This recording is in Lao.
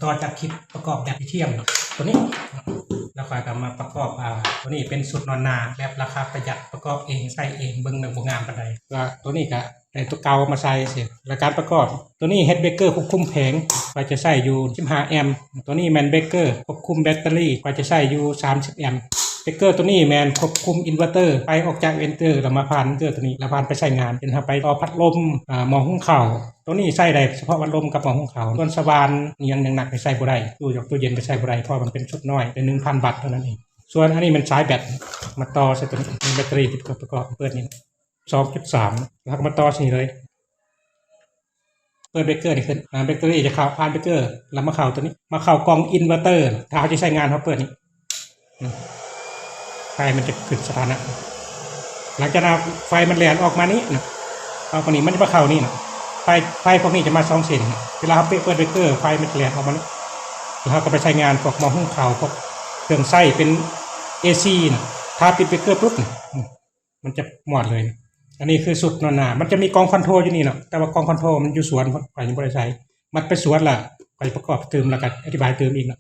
ກໍຈະຄລິບປະກອບແບບເທີມເນາະ ຕົວນີ້ ແລ້ວຂ້ອຍກໍມາປະກອບ ອ່າ ຕົວນີ້ເປັນຊຸດນອນໜ້າແບບລາຄາປະຢັດ ປະກອບເອງ ໃຊ້ເອງ ເບິ່ງແລ້ວບໍ່ງາມປານໃດ ກໍຕົວນີ້ກໍໄດ້ຕົວເກົ່າມາໃສ່ຊື່ ແລ້ວການປະກອບ ຕົວນີ້ເຮັດເບຣກເກີຄວບຄຸມແຜງ ຂ້ອຍຈະໃຊ້ຢູ່ສິບຫ້າແອມ ຕົວນີ້ແມ່ນເບຣກເກີຄວບຄຸມແບັດເຕີຣີ ຂ້ອຍຈະໃຊ້ຢູ່ສາມສິບແອມ ເບຣກເກີຕົວນີ້ແມ່ນຄວບຄຸມອິນເວີເຕີ ໄຟອອກຈາກອິນເວີເຕີ ແລ້ວມາຜ່ານເກີຕົວນີ້ ແລ້ວຜ່ານໄປໃຊ້ງານ ເຊັ່ນເຮົາໄປຕໍ່ພັດລົມ ອ່າ ໝໍ້ຫຸງເຂົ້າ ຕົວນີ້ໃຊ້ໄດ້ສະເພາະພັດລົມກັບໝໍ້ຫຸງເຂົ້າ ສ່ວນສະຫວ່ານອີ່ຫຍັງໜັກໆນີ້ໃຊ້ບໍ່ໄດ້ ຕູ້ຢອກຕູ້ເຢັນກໍໃຊ້ບໍ່ໄດ້ ເພາະມັນເປັນຊຸດນ້ອຍ ໄດ້ໜຶ່ງພັນວັດເທົ່ານັ້ນເອງ. ສ່ວນອັນນີ້ແມ່ນສາຍແບັດ ມາຕໍ່ໃສ່ຕົວນີ້ ແບັດເຕີຣີທີ່ປະກອບ ເປີດນີ້ ສອງຈຸດສາມ ແລ້ວກໍມາຕໍ່ໃສ່ນີ້ເລີຍ ເປີດເບຣກເກີນີ້ຂຶ້ນ ອ່າ ແບັດເຕີຣີຈະເຂົ້າ ຜ່ານເບຣກເກີ ແລ້ວມາເຂົ້າຕົວນີ້ ມາເຂົ້າກ່ອງອິນເວີເຕີ ຖ້າເຮົາຈະໃຊ້ງານ ເຮົາເປີດນີ້ ອືມ ໄຟມັນຈະຂຶ້ນສະຖານະ ຫຼັງຈາກນັ້ນໄຟມັນແລ່ນອອກມານີ້ນະ ອອກມານີ້ ມັນຈະມາເຂົ້ານີ້ນະ ໄຟ ໄຟພວກນີ້ຈະມາສອງເສັ້ນ ເວລາເຮົາເປີດເບຣກເກີ ໄຟມັນຈະແລ່ນອອກມານີ້ ແລ້ວເຮົາກໍໄປໃຊ້ງານພວກໝໍ້ຫຸງເຂົ້າ ພວກເຄື່ອງໃຊ້ເປັນເອຊີນະ ຖ້າປິດເບຣກເກີປຸບນີ້ ອືມ ມັນຈະມອດເລີຍ. ອັນນີ້ຄືຊຸດນອນໜ້າ ມັນຈະມີກ່ອງຄອນໂທຣຢູ່ນີ້ເນາະ ແຕ່ວ່າກ່ອງຄອນໂທຣມັນຢູ່ສວນ ຂ້ອຍຍັງບໍ່ໄດ້ໃສ່ ມັນໄປສວນລະ ຂ້ອຍປະກອບຕື່ມ ແລ້ວກໍອະທິບາຍຕື່ມອີກເນາະ.